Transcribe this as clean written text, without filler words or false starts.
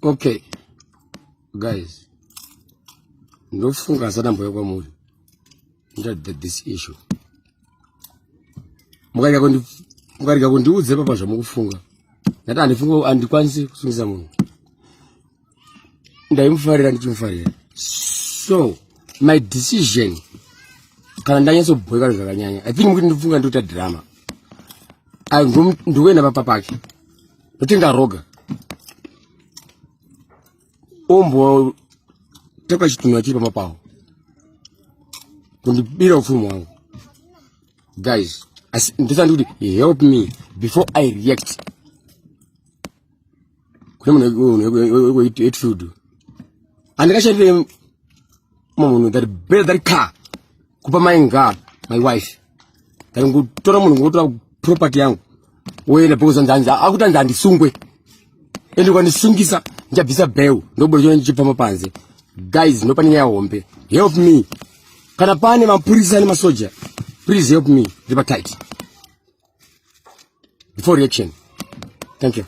Okay guys, ndofunga asati ambouya kwamuri ndati this issue mukarega kundiudza papa zvamukufunga, ndati handifunga, handikwanisi kusungisa munhu. Ndaimufarira, ndichimufarira. So my decision, kana ndanyatsobhoeka zvakanyanya, I think mukuti ndifunga ndikuita drama. Ndikuenda papa pake, ndotenga roga, ombo toka chitunhu chiri pamba pawo kundibira upfumi hwangu. Guys, ndosandi kuti help me before I react kune munhu weHatfield. Handikashandire munhu that better that car kupa mainga my wife than kutora munhu, ngotora property yangu woenda, because anzi akuti anzi handisungwe, ende ukandisungisa ndichabvisa bail, ndobuda ndichipfamba panze. Guys, ndopane nyaya hombe. Help me. Kana pane mapurisa nemasoja, please help me. Ndiri patight before reaction. Thank you.